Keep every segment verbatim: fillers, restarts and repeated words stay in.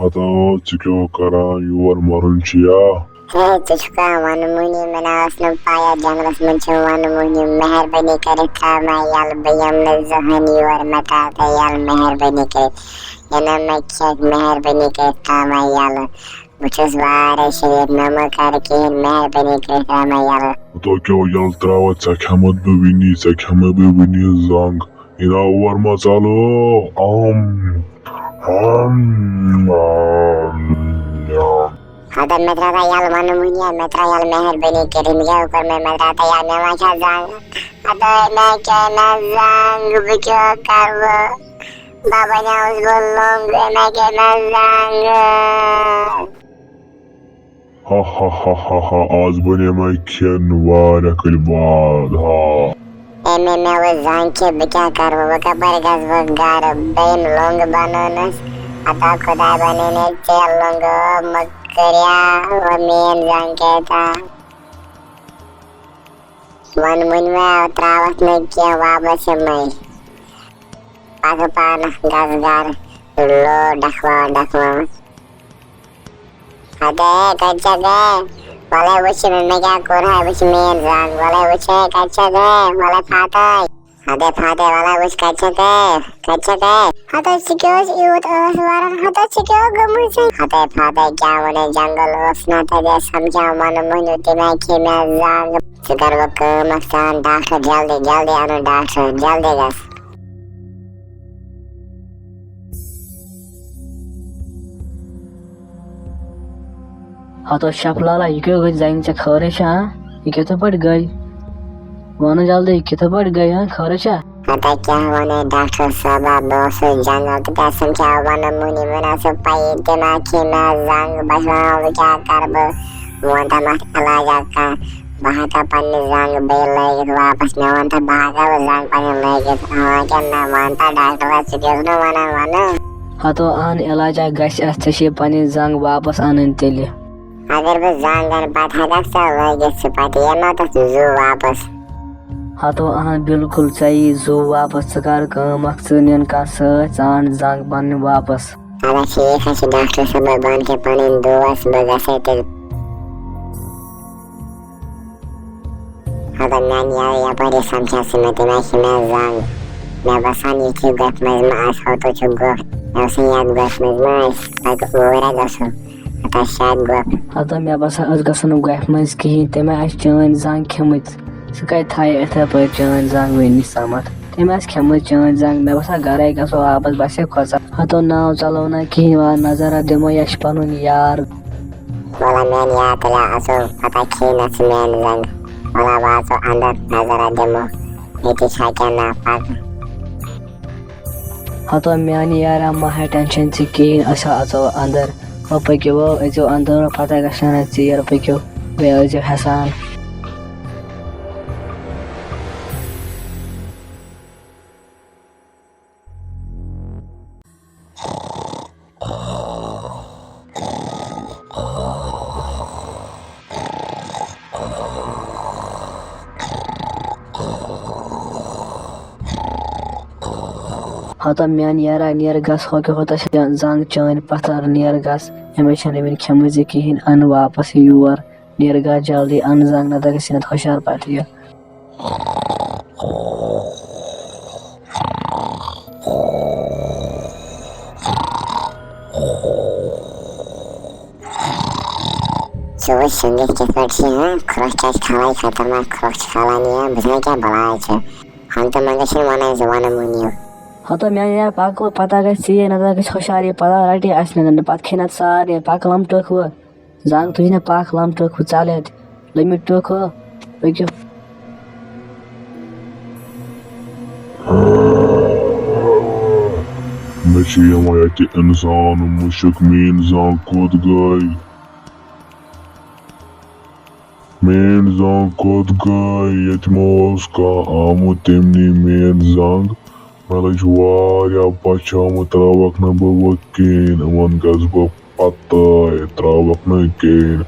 ہتا، ژٕ کیٛاہ کران یور؟ مرُن چھُ یا؟ ہے، ژٕ چھُکھا وَنہٕ مُنی؟ مےٚ نہ ٲس نہٕ پَے یَتھ جنٛگلَس منٛز چھِ وَنہٕ مُنی۔ مہربٲنی کٔرِتھ ترٛاو مےٚ یَلہٕ، بہٕ یِمہٕ نہٕ زٕہٕنۍ یور، مےٚ ترٛاو تہٕ یَلہٕ مہربٲنی کٔرِتھ۔ یہِ نہ مےٚ کھٮ۪کھ، مہربٲنی کٔرِتھ ترٛاو مےٚ یَلہٕ۔ بہٕ چھُس واریاہ شریٖف، مےٚ مہٕ کر کِہیٖنۍ، مہربٲنی کٔرِتھ ترٛاو مےٚ یَلہٕ۔ ہتا کیٛاہ یَلہٕ ترٛاوَتھ؟ ژےٚ کھٮ۪مَتھ بہٕ وٕنی، ژےٚ کھٮ۪مَے بہٕ وٕنی زنٛگ۔ یہِ نا اور ما ژالو؟ آم، آم، آم، آم۔ ہتا مےٚ ترٛاو تہٕ یَلہٕ وَنہٕ مُنی، مےٚ ترٛاو یَلہٕ مہربٲنی کٔرِتھ، مےٚ کیٛاہ کوٚر مےٚ، مےٚ ترٛاو تہٕ یَلہٕ، مےٚ ما چھا زنٛگ؟ ہتا مےٚ کیٛاہ نہ زنٛگ، بہٕ کیٛاہ کَرٕ وۄنۍ؟ بابا نہ اوس گوٚو لوٚنٛگ، مےٚ کیٛاہ نہ زنٛگ۔ ہا ہا ہا ہا ہا، آز بنے مےٚ کھٮ۪ن واریاہ کٲلۍ بعد، ہا۔ اے مےٚ، مےٚ اوس زنٛگ کہِ بہٕ کیٛاہ کرٕ وۄنۍ، بہٕ کپٲرۍ گژھٕ وۄنۍ گرٕ؟ بہٕ یِم لوٚنٛگ بنٲونس، ہتا خدا بنے مےٚ ژےٚ لوٚنٛگ، مہ کٔریا وۄنۍ میٲنۍ زنٛگ کیٛاہ تام۔ وۄنۍ ؤنۍ مےٚ ترٛاوَتھ نہٕ کینٛہہ واپس یِمَے۔ پَکہٕ پانہٕ گژھ گَرٕ، لو ڈَکھواوان ڈَکھواوان۔ ہَتَے کَتہِ چھَکھ گٔے؟ وَلَے وٕچھِ مےٚ، مےٚ کیٛاہ کوٚر ہا، وٕچھ میٛٲنۍ زنٛگ، وَلَے وٕچھ ہے کَتہِ چھَکھ گٔے؟ وَلَے فاتَے۔ ہَتَے فاتَے، وَلَے وٕچھ کَتہِ چھَکھ گٔے؟ کَتہِ چھَکھ گٔے؟ ہَتَے ژٕ کیٛاہ اوس یوٗت ٲس وَران؟ ہَتَے ژٕ کیٛاہ گوٚمُت ژےٚ؟ ہَتَے فاتَے کیٛاہ وَنَے، جنٛگل اوس نہ تَتہِ، سَمکھیو مَنہٕ مٔہنیوٗ، تٔمۍ ہا کھے مےٚ زنٛگ۔ ژٕ کر وۄنۍ کٲم اکھ، ژٕ اَن ڈاکٹر جلدی، جلدی اَنُن ڈاکٹر، جلدی گژھ۔ ہتو شف لالا، یہِ کیٛاہ گٔے زنٛگہِ ژےٚ خٲرٕے چھا، ہاں؟ یہِ کِتھٕ پٲٹھۍ گٔے؟ وَنہٕ جلدی، یہِ کِتھٕ پٲٹھۍ گٔے، ہاں؟ خٲرٕے چھا؟ ہتا کیٛاہ وَنَے ڈاکٹر صٲبا، بہٕ اوسُس جنٛگل تہٕ تَتہِ سَمکھیو وَنہٕ مُنی، مےٚ نہ سا پَیی، تٔمۍ ہا کھے مےٚ زنٛگ، بہٕ چھُس وَنان، وۄنۍ کیٛاہ کَرٕ بہٕ؟ وۄنۍ وَن تہٕ مَتھ علاجا کانٛہہ۔ بہٕ ہٮ۪کا پننہِ زنٛگہٕ بیٚیہِ لٲگِتھ واپس؟ مےٚ وَن تہٕ بہٕ ہٮ۪کا وۄنۍ زنٛگ پنٕنۍ لٲگِتھ؟ ہاں کِنہٕ نہ؟ وَن تہٕ ڈاکٹر، ژٕ کیٛاہ اوسُکھ نہٕ وَنان وَنہٕ؟ ہتو اَہَن علاجا گژھِ اَتھ، ژےٚ چھے پنٕنۍ زنٛگ واپس اَنٕنۍ تیٚلہِ۔ اگر بہٕ زنٛگ اَنہٕ پتہٕ ہٮ۪ککھ ژٕ لٲگِتھ سُہ پتہٕ، یہِ ما تَتھ زُو واپس؟ ہتو اَہَن بِلکُل، ژےٚ یی زُو واپس، ژٕ کر کٲم اکھ، ژٕ نِن کانٛہہ سۭتۍ، ژٕ اَن زنٛگ پنٕنۍ واپس۔ اَدٕ ٹھیٖک حظ چھُ ڈاکٹر صٲب، بہٕ اَنہٕ کیٛاہ پنٕنۍ دوس، بہٕ گژھے تیٚلہِ۔ اگر میانہِ یارٕ یپٲرۍ سمکھیو سُہ مےٚ، تٔمۍ آسہِ مےٚ زنٛگ۔ مےٚ باسان، ییٚتھی گۄپھِ منٛز ما آسہِ، ہوتو چھُ گۄپھ۔ مےٚ باسان، یتھ گۄپھِ منٛز ما آسہِ، تتہِ اوٗرۍ گژھو۔ تتہِ آسہِ شاید گۄپھ۔ ہتو، مےٚ باسان، أسۍ گژھو نہٕ گۄپھِ منٛز کِہیٖنۍ، تٔمۍ آسہِ چٲنۍ زنٛگ کھیٚمٕتۍ۔ سُہ کتہِ تھایہِ یِتھے پٲٹھۍ چٲنۍ زنٛگ وٕنہِ سمتھ؟ تٔمۍ آسہِ کھیٚمٕژ چٲنۍ زنٛگ، مےٚ باسان، گرے گژھو واپس، بس ہے کھۄژان۔ ہتو، ناو ژلو نہ کِہیٖنۍ، وار نظرا دِمو، یہِ چھُ پنُن یار۔ وَلہ میٛانہِ یار، تیٚلہِ اَژو، پَتہ کھیٚیہِ نہ ژٕ میٛانہِ زنٛگہٕ۔ وَلہ بہٕ اَژو اَندَر، نظرا دِمو، ییٚتہِ چھا کینٛہہ نا پَتہ۔ ہَتو میٛانہِ یارا، مہ ہےٚ ٹٮ۪نشَن ژٕ کِہیٖنۍ، أسۍ ہا اَژو اَندَر۔ وۄنۍ پٔکِو، وۄنۍ أژِو اَندَر، وۄنۍ پَتہ گژھِ ہا نہ ژیر، پٔکِو، بیٚیہِ ٲسۍزیو ہٮ۪سان۔ ہتا میٛانہِ یارا، نیر گژھ، ہۄکھِ ہوتس زنٛگ چٲنۍ پتھر، نیر گژھ، أمِس چھَنہٕ وٕنہِ کھٮ۪مٕژ یہِ کِہیٖنۍ، اَن واپس یور، نیر گژھ جلدی، اَن زنٛگ، نتہٕ گژھِ نتہٕ ہُشار پتہٕ یہِ۔ ژٕ وٕچھ شۄنٛگِتھ کِتھ پٲٹھۍ چھِ، ہاں؟ کھرٛۄکھ کیٛاہ چھِ کھالان، خطرناک کھرٛۄکھ چھِ کھالان یہِ، بہٕ چھُس وَنان کیٛاہ بَلاے چھِ۔ ہَنٛگتہٕ منٛگَے چھِنہٕ وَنان زٕ وَنہٕ مُنِو۔ ہَتو مےٚ یا پَکہٕ وۄنۍ، پَتہ گژھِ ژیر، نَتہٕ گژھِ ہُشار یہِ، پَتہ رَٹہِ اَسہِ نہٕ، پَتہٕ کھیٚیہِ نَتہٕ سارنٕے، پَکہٕ لَمہٕ ٹٲکھ وۄنۍ۔ زنٛگ تُج نہ پَکھ، لَمہٕ ٹٲکھ وۄنۍ ژَل ییٚتہِ۔ لٔمِٹ ٹٲکھ ہو، پٔکِو۔ مےٚ چھُ یِوان اَتہِ اِنسان مُشُک، میٛٲنۍ زنٛگ کوٚت گٔے؟ میٛٲنۍ زنٛگ کوٚت گٔے؟ ییٚتہِ ما اوس کانٛہہ آمُت، تٔمۍ نی میٛٲنۍ زنٛگ۔ مےٚ لٔج واریاہ پَژھ آمُت، ترٛاوَکھ نہٕ بہٕ وۄنۍ کِہیٖنۍ، یِمَن گژھٕ بہٕ پَتَے، ترٛاوَکھ نہٕ کِہیٖنۍ۔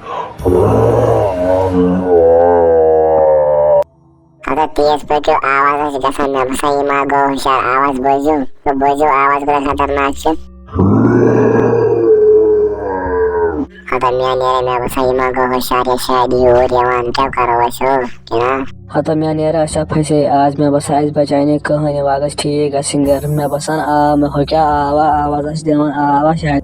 اگر تیز پٲٹھۍ آواز آسہِ گژھان، مےٚ باسان، یہِ ما گوٚو ہُشار، آواز بوٗزِو، تہٕ بوٗزِو، آواز کوٗتاہ خطرناک چھُ۔ مےٚ نیرے، مےٚ باسان، یہِ ما گوٚو ہُشار، یہِ شاید یوٗر یِوان، کیٛاہ کَرو أسۍ ہو، کِنہٕ؟ ہتا مےٚ نیرے، أسۍ ہا پھسے آز، مےٚ باسان، أسۍ بچاے نہٕ کٕہٕنۍ، وۄنۍ گژھِ ٹھیٖک گژھٕنۍ گرٕ۔ مےٚ باسان، آو، مےٚ ہۄکھیٛاو آوا، آواز آسہِ دِوان، آوا شاید۔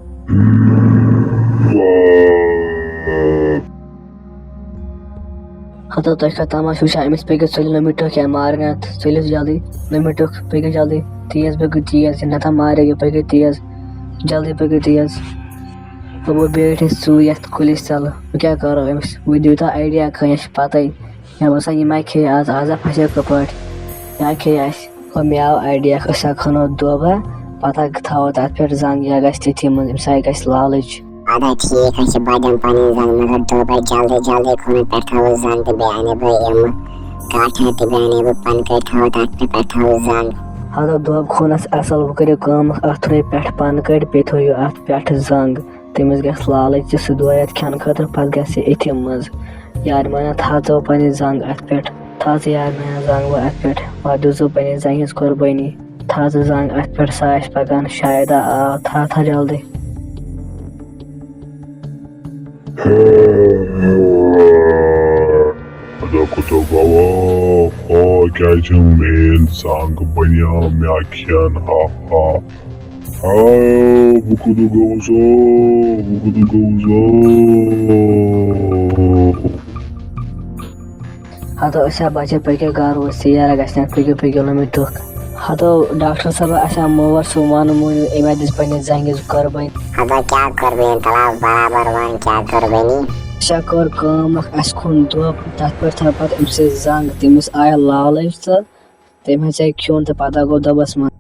ہتا تۄہہِ کیٛاہ تماشہٕ وٕچھان، أمِس پٔکِو ژٔلِو نٔمِتھ ٹۄکھ یا مارنہِ اَتھ، ژٔلِو جلدی نٔمِتھ ٹۄکھ، پٔکِو جلدی، تیز پٔکِو تیز، نتہٕ مارِ یہِ، پٔکِو تیز، جلدی پٔکِو تیز۔ ہُہ بیٖٹھۍ أسۍ ژوٗ یَتھ کُلِس تَلہٕ، وۄنۍ کیٛاہ کَرو أمِس؟ وۄنۍ دِیِو تَو idea کانٛہہ، یہِ چھِ پَتَے۔ مےٚ باسان، یہِ ما کھیٚیہِ آز عذاب پھَسیو کِتھ پٲٹھۍ؟ یا کھیٚیہِ اَسہِ؟ ہُہ مےٚ آو idea، أسۍ ہا کھَنو دوبہ، پَتہٕ ہا تھاوو تَتھ پٮ۪ٹھ زنٛگ، یا گژھِ تٔتھی منٛز، أمِس ہا گژھِ لالٕچ۔ اَدٕ ہا ٹھیٖک ہا چھِ، بہٕ دِمہٕ پَنٕنۍ زنٛگ، مگر دوبہ جلدی جلدی کھَنو، پٮ۪ٹھ تھاوو زنٛگ تہٕ بیٚیہِ اَنہٕ بہٕ یِم کاٹھا تہٕ بیٚیہِ اَنہٕ بہٕ پَنہٕ کٔٹۍ، تھاوو تَتھ پٮ۪ٹھ، پٮ۪ٹھ تھاوو زنٛگ۔ ہَتو دوبہ کھوٚن اَسہِ اَصٕل، وۄنۍ کٔرِو کٲم، اَتھ تھٲیِو پٮ۪ٹھٕ پَنہٕ کٔٹۍ، بیٚیہِ تھٲیِو اَتھ پٮ۪ٹھٕ زنٛگ۔ تٔمِس گژھِ لالٕچ تہٕ سُہ دورِ اَتھ کھٮ۪نہٕ خٲطرٕ، پَتہٕ گژھِ یہِ أتھی منٛز۔ یارِ میٛانہِ، تھاو ژٕ پَنٕنۍ زنٛگ اَتھ پٮ۪ٹھ، تھاو ژٕ یارِ میٛانہِ زنٛگ وۄنۍ اَتھ پٮ۪ٹھ، وۄنۍ دِژٕو پَنٕنۍ زنٛگہِ ہِنٛز قۄربٲنی۔ تھاو ژٕ زنٛگ اَتھ پٮ۪ٹھ، سُہ آسہِ پَکان، شاید آو، تھاو، تھاو جلدی۔ ادا کوتو گوا، ہا کیٛازِ چھُم میٲنۍ زنٛگ بنیو مےٚ کھٮ۪ن، ہا ہا۔ ہا، بہٕ کوٚت گوٚوُس، بہٕ کوٚت گوٚوُس؟ ہتو أسۍ ہا بچے، پٔکِو گرٕ، وۄنۍ ژیر گژھِ نہٕ، پٔکِو، پٔکِو، لٔمِتھ ٹُکھ۔ ہتو ڈاکٹر صٲبہ، اَسہِ آو مور، سُہ وَنہٕ مٲنِو، أمۍ ہا دِژ پننہِ زنٛگہِ زٕ قۄربٲنی۔ ہتو کیٛاہ قۄربٲنی؟ تلہٕ ہاو برابر وَن، کیٛاہ قۄربٲنی؟ اَسہِ ہا کٔر کٲم اکھ، اَسہِ کھوٚن دۄب، تَتھ پٮ۪ٹھ تھٲو پَتہٕ أمۍ سٕنٛز زنٛگ، تٔمِس آیہِ لالٕچ تہٕ تٔمۍ ہسا کھیوٚن تہٕ پَتہٕ گوٚو دۄبَس منٛز۔